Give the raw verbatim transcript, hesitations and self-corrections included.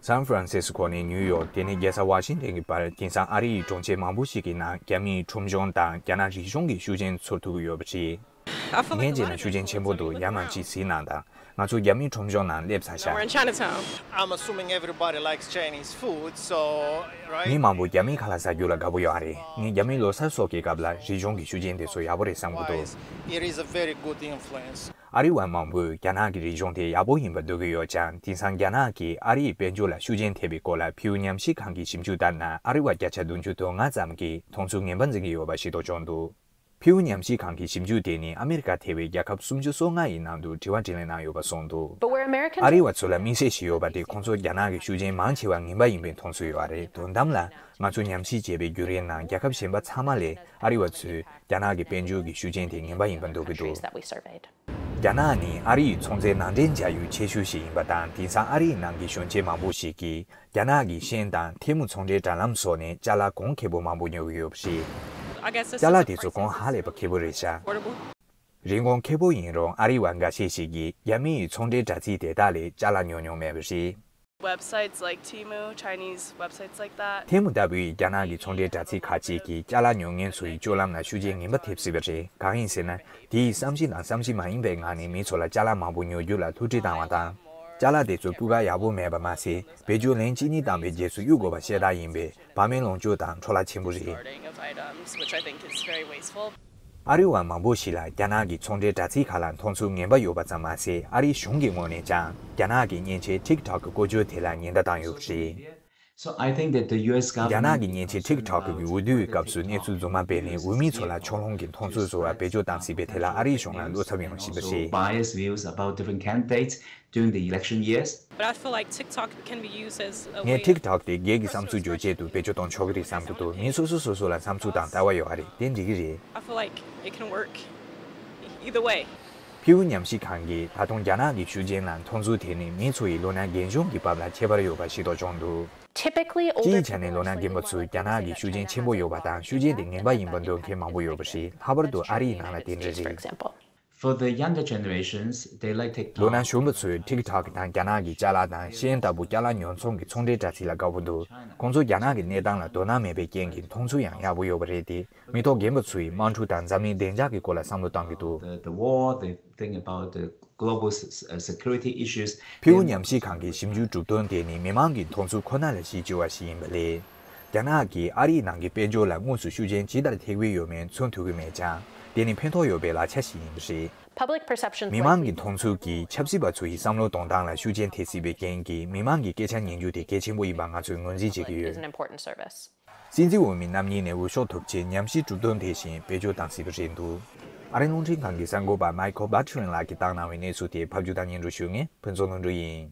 སན་ཧྥ་རན་སི་སི་ཀོ་ནས་ནིའུ་ཡོག་དེ་ནས་རྒྱལ་ས་ཝ་ཤིང་ཏན་གྱི་བར་དེང་སང་ཨ་རི་ཡི་གྲོང་ཁྱེར་མང་པོ་ཞིག་གི་ནང་རྒྱ་མིའི་ཁྲོམ་གཞུང་དང་རྒྱ་ནག་རིག་གཞུང་གི་ཤུགས་རྐྱེན་ཚོར་ཐུབ་ཀྱི་ཡོད་པ་རེད། ངས་བྱས་ན་ཤུགས་རྐྱེན་ཆེན་པོ་འདུག་ཡར་མར་ཅིག་གཟིགས་གནང་དང་། ང་ཚོ་རྒྱ་མིའི་ཁྲོམ་གཞུང་ནང་སླེབས་ཚར་ཤག We're in Chinatown. I'm assuming everybody likes Chinese food, so, right? མི་མང་པོ་རྒྱ་མིའི་ཁ་ལག་ཟ་རྒྱུ་ལ་དགའ་པོ་ཡོད་རེད། ངས་རྒྱ་མིའི་ལོ་གསར་སོགས་ཀྱི་སྐབས་ལ་རིག་གཞུང་གི་ཤུགས་རྐྱེན་དེ་ཚོ་ཡག་པོ་རེད་བསམ་གྱི་འདུག It is a very good influence. ཨ་རི་བ་མང་པོས་རྒྱ་ནག་གི་རིག་གཞུང་དེ་ཡག་པོ་ཡིན་པ་འདོད་ཀྱི་ཡོད་ཀྱང་། དེང་སང་རྒྱ་ནག་གིས་ཨ་རིའི་དཔལ་འབྱོར་ལ་ཤུགས་རྐྱེན་ཐེབས་པའི་སྐོར་ལ་ཕིའུ་ཉམས་ཞིབ་ཁང་གི་ཞིབ་འཇུག་ལྟར་ན། ཨ་རི་བ་བརྒྱ་ཆ་བདུན་ཅུ་དོན་ལྔ་ཙམ་གྱིས་མཐོང་ཚུལ་ངན་པ་འཛིན་གྱི་ཡོད་པ་ཤེས་རྟོགས་བྱུང་འདུག་ཕིའུ་ཉམས་ཞིབ་ཁང་གི་ཞིབ་འཇུག་དེ་ནི་ཨ་མེ་རི་ཀ་ཐེ་བའི་རྒྱལ་ཁབ་སུམ་ཅུ་སོ་ལྔ་ཡི་ནང་དུ་དྲི་བ་དྲིས་ལན་གནང་ཡོད་པ་གསུངས་འདུག But we're Americans. ཨ་རི་བ་ཚོ་ལ་དམིགས་བསལ་ཞིག་ཡོད་པ་དེ་ཁོང་ཚོ་རྒྱ་ནག་གི་ཤུགས་རྐྱེན་མང་ཆེ་བ་ངན་པ་ཡིན་པའི་མཐོང་ཚུལ་ཡོད་རེད། དོན་དམ་ལ་ང་ཚོ་ཉམས་ཞིབ་བྱས་པའི་བརྒྱུད་རིམ་ནང་རྒྱལ་ཁབ་གཞན་པ་ཚང་མ་ལས་ཨ་རི་བ་ཚོས་རྒྱ་ནག་གི་དཔལ་འབྱོར་གྱི་ཤུགས་རྐྱེན་དེ་ངན་པ་ཡིན་པ་འདོད་ཀྱི་འདུག Countries that we surveyed. རྒྱ་ནག་ནི་ཨ་རི་ཡི་ཚོང་རྫས་ནང་འདྲེན་བྱ་ཡུལ་ཆེ་ཤོས་ཤིག་ཡིན་པ་དང་། དེང་སང་ཨ་རིའི་ནང་གི་གཞོན་སྐྱེས་མང་པོ་ཞིག་གིས་རྒྱ་ནག་གི་ཤེན་དང་ཐལ་མོ་ཚོང་འབྲེལ་དྲ་ལམ་སོགས་ནས་ཅ་ལག་གོང་ཁེ་པོ་མང་པོ་ཉོ་གི་ཡོད་པ་རེད། I guess this ཅ་is ལག་the དེ་ཚོ་price གོང་ཧ་ལས་པ་ཁེ་པོ་རེད་ཤག Affordable. རིན་གོང་ཁེ་པོ་ཡིན་རུང་། ཨ་རི་བ་འགའ་ཤས་ཤིག་གིས་རྒྱ་མི་ཡི་ཚོང་འབྲེལ་དྲ་ཚིགས་དེ་དག་ལས་ཅ་ལག་ཉོ་མྱོང་མེད་པ་རེད། Websites like Temu, Chinese websites like that. ཐལ་མོ་ལྟ་བུའི་རྒྱ་ནག་གི་ཚོང་འབྲེལ་དྲ་ཚིགས་ཁག་ཅིག་གིས་ཅ་ལག་ཉོ་མཁན་ཚོ་ཡི་སྤྱོད་ལམ་ལ་ཤུགས་རྐྱེན་ངན་པ་ཐེབས་སྲིད་པ་རེད། གང་ཡིན་ཟེར་ན། དེ་ཡི་བསམ་གཞིག་དང་བསམ་གཞིག་མ་ཡིན་པའི་ངང་ནས་མི་ཚོ་ལ་ཅ་ལག་མང་པོ་ཉོ་རྒྱུ་ལ་ཐུགས་ཁྲལ་བཏང་བ་དང་། ཅ་ལག་དེ་ཚོ་སྤུས་ཀ་ཡག་པོ་མེད་པ་མ་ཟད། བེད་སྤྱོད་ལན་གཅིག་གཉིས་བཏང་པའི་རྗེས་སུ་གཡུག་དགོས་པ་ཤ་སྟག་ཡིན་པས། བར་མའི་ལོངས་སྤྱོད་དང་འཕྲོ་བརླག་ཆེན་པོ་རེད། Discarding of items, which I think is very wasteful. ཨ་རི་བ་མང་པོ་ཞིག་ལ་རྒྱ་ནག་གི་ཚོང་འབྲེལ་དྲ་ཚིགས་ཁག་ལ་མཐོང་ཚུལ་ངན་པ་ཡོད་པ་ཙམ་མ་ཟད། ཨ་རིའི་གཞུང་གི་ངོས་ནས་ཀྱང་རྒྱ་ནག་གི་མཉེན་ཆས་ཊིག་ཊོག་གི་བཀོལ་སྤྱོད་དེ་ལ་ཉེན་བརྡ་བཏང་ཡོད་པ་རེད། So I think that the U S རྒྱ་ནག་གི་མཉེན་ཆས་ཊིག་ཊོག་གི་འོས་བསྡུའི་སྐབས་སུ་གནས་ཚུལ་རྫུན་མ་སྤེལ་ནས། འོས་མི་ཚོ་ལ་ཕྱོགས་ལྷུང་གི་མཐོང་ཚུལ་བཟོ་བར་བེད་སྤྱོད་བཏང་སྲིད་པའི་ཐད་ལ་ཨ་རིའི་གཞུང་ལ་བློ་འཚབ་ཡོང་བཞིན་པ་རེད། Biased views about different candidates during the election years. But I feel like TikTok can be used as a way. ངས་ཊིག་ཊོག་དེ་སྒེར་གྱི་བསམ་ཚུལ་བརྗོད་ཆེད་དུ་བེད་སྤྱོད་གཏོང་ཆོག་གི་རེད་བསམ་གྱི་འདུག་མི་སོ་སོ་སོ་སོ་ལ་བསམ་ཚུལ་དང་ལྟ་བ་ཡོད་པ་རེད། དེ་འགྲིག་གི་རེད། I feel like it can work either way. ཕིའུ་ཉམས་ཞིབ་ཁང་གིས་ད་དུང་རྒྱ་ནག་གི་ཤུགས་རྐྱེན་ལ་མཐོང་ཚུལ་དེ་ནི་མི་ཚོ་ཡི་ལོ་ན་རྒན་གཞོན་གྱི་བབ་ལ་ཁྱད་པར་ཡོད་པ་ཤེས་རྟོགས་བྱུང་འདུག Typically, older སྤྱིའི་ཆ་ནས་ལོ་ན་རྒན་པ་ཚོས་རྒྱ་ནག་གི་ཤུགས་རྐྱེན་ཆེན་པོ་ཡོད་པ་དང་། ཤུགས་རྐྱེན་དེ་ངན་པ་ཡིན་པ་འདོད་མཁན་མང་པོ་ཡོད་པ་རེད། ལྷག་པར་དུ་ཨ་རིའི་ནང་ལ་དེ་འདྲ་རེད། For example. For the younger generations, they like TikTok. ལོ་ན་གཞོན་པ་ཚོས་ཊིག་ཊོག་དང་རྒྱ་ནག་གི་ཅ་ལག་དང་ཤེན་ལྟ་བུ་ཅ་ལག་ཉོ་ཚོང་གི་ཚོང་འབྲེལ་དྲ་ཚིགས་ལ་དགའ་པོ་འདུག་ཁོང་ཚོ་རྒྱ་ནག་གི་གནས་སྟངས་ལ་དོ་སྣང་མེད་པའི་རྐྱེན་གྱིས་མཐོང་ཚུལ་ཡང་ཡག་པོ་ཡོད་པ་རེད་དེ། མི་ཐོག་རྒན་པ་ཚོ་ཡིས་དམག་འཁྲུག་དང་འཛམ་གླིང་བདེ་འཇགས་ཀྱི་སྐོར་ལ་བསམ་བློ་གཏོང་གི་འདུག The, the war, they think about the global s- s- uh, security issues. ཕིའུ་ཉམས་ཞིབ་ཁང་གི་ཞིབ་འཇུག་གྲུབ་དོན་དེ་ནི་མི་མང་གི་མཐོང་ཚུལ་ཁོ་ན་ལ་གཞི་བཅོལ་བ་ཞིག་ཡིན་པ་ལས། རྒྱ་ནག་གིས་ཨ་རིའི་ནང་གི་དཔལ་འབྱོར་ལ་དངོས་སུ་ཤུགས་རྐྱེན་ཇི་ལྟར་ཐེབས་ཀྱི་ཡོད་མེད་མཚོན་ཐུབ་ཀྱི་མེད་ཀྱང་། དེ་ནི་ཕན་ཐོགས་ཡོད་པའི་ལག་ཆ་ཞིག་ཡིན་པ་རེད། Public perception མི་མང་གི་མཐོང་ཚུལ་གྱིས་ཆབ་སྲིད་པ་ཚོ་ཡི་བསམ་བློ་གཏོང་སྟངས་ལ་ཤུགས་རྐྱེན་ཐེབས་སྲིད་པའི་རྐྱེན་གྱིས། མི་མང་གི་སྐད་ཆ་ཉན་རྒྱུ་དེ་གལ་ཆེན་པོ་ཡིན་པ་ང་ཚོས་ངོས་འཛིན་བྱེད་ཀྱི་ཡོད། Is an important service. སྲིད་འཛིན་འོས་མི་རྣམ་གཉིས་ནས་འོས་ཤོག་ཐོབ་ཆེད་ཉམས་ཞིབ་གྲུབ་དོན་དེ་བཞིན་བེད་སྤྱོད་བཏང་སྲིད་པ་རེད་འདུག་ཨ་རིའི་རླུང་འཕྲིན་ཁང་གི་གསར་འགོད་པ་མའི་ཁལ་བྷར་ཊི་རིན་ལགས་ཀྱིས་བཏང་གནང་བའི་གནས་ཚུལ་དེ་ཕབ་སྒྱུར་དང་སྙན་སྒྲོན་ཞུ་མཁན་ཕུན་ཚོགས་ལྷུན་གྲུབ་ཡིན།